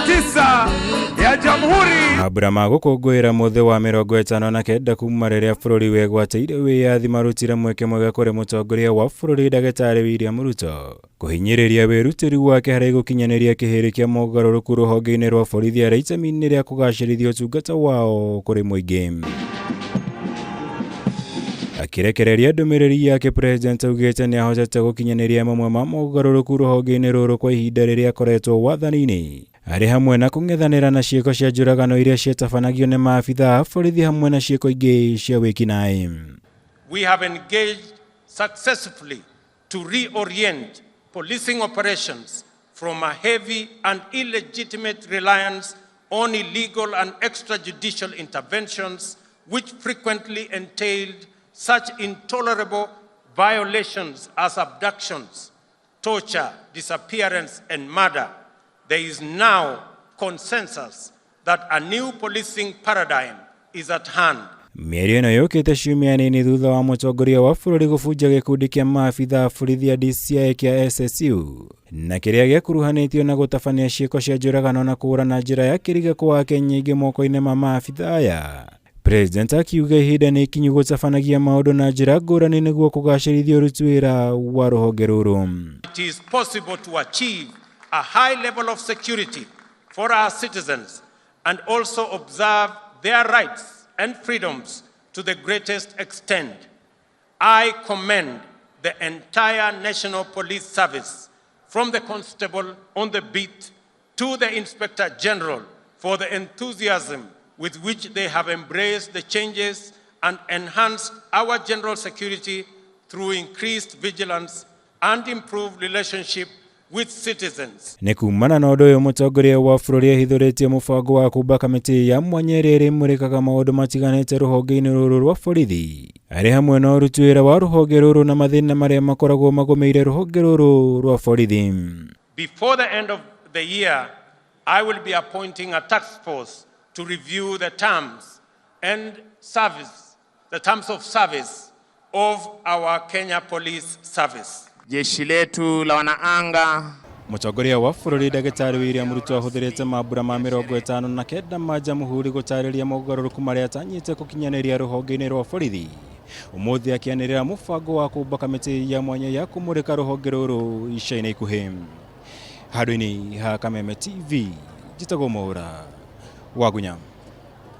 49 ya Jamhuri. Mambura ma gũkũngũĩra mũthĩ wa 59 kuma rĩrĩa bũrũri wegwatĩire wĩyathi marutire mweke mwega kũrĩ mũtongoria wa bũrũri ndagĩtarĩ William Ruto kũhinyĩrĩria wĩrutĩri wake harĩ gũkinyanĩria kĩhĩrĩ kĩa mogarũrũku rũhonge-inĩ rwa borithi arĩ itemi-inĩ rĩa kũgacĩrithia ũtungata wao kũrĩ mũingĩ. Akĩrekereria ndũmĩrĩri yake President augĩte nĩ ahotete gũkinyanĩria mamwe ma mogarũrũku rũhonge-inĩ rũrũ kwa ihinda rĩrĩa akoretwo wathani-inĩ arĩ hamwe na kũng'ethanĩra na ciĩko cia njũragano iria ciatabanagio nĩ maabitha a borithi hamwe na ciĩko ingĩ cia wĩkinaĩ. We have engaged successfully to reorient policing operations from a heavy and illegitimate reliance on illegal and extrajudicial interventions, which frequently entailed such intolerable violations as abductions, torture, disappearance, and murder. There is now consensus that a new policing paradigm is at hand. Mĩario ĩno yũkĩte ciumia nini thutha wa mũtongoria wa bũrũri gũbunja gĩkundi kĩa maabitha a borithi a DCI kĩa SSU na kĩrĩa gĩakuruhanĩtio na gũtabania ciĩko cia njũragano na kũũra na njĩra ya kĩriga kwa Akenya aingĩ moko-inĩ ma maabitha aya. President akiuga ihinda nĩ ikinyu gũtabanagia maũndũ na njĩra ngũrani nĩguo kũgacĩrithia ũruti wĩra wa rũhonge rũrũ. It is possible to achieve a high level of security for our citizens and also observe their rights and freedoms to the greatest extent. I commend the entire National Police Service, from the constable on the beat to the Inspector General, for the enthusiasm with which they have embraced the changes and enhanced our general security through increased vigilance and improved relationship with citizens. Nĩ kumana na ũndũ ũyũ mũtongoria wa bũrũri ahithũrĩtie mũbango wa kũmba kamĩtĩ ya mwanya ĩrĩa ĩrĩmũrĩkaga maũndũ matiganĩte rũhonge-inĩ rũrũ rwa borithi arĩ hamwe na ũruti wĩra wa rũhonge rũrũ na mathĩna marĩa makoragwo magũmĩire rũhonge rũrũ rwa borithi. Before the end of the year, I will be appointing a task force to review the terms and service, the terms of service of our Kenya Police Service. Jeshi letu la wanaanga. Mũtongoria wa bũrũri ndagĩtarĩ William Ruto ahũthĩrĩte mambura ma 59 ma Jamhuri gũtarĩria mogarũrũku marĩa atanyĩte gũkinyanĩria rũhonge-inĩ rwa borithi. Ũmũthĩ akĩanĩrĩra mũbango wa kũmba kamĩtĩ ya mwanya ya kũmũrĩka rũhonge rũrũ ica-inĩ ikuhĩ. Handũ-inĩ ha Kameme TV, njĩtagwo Mwaũra Wagunya.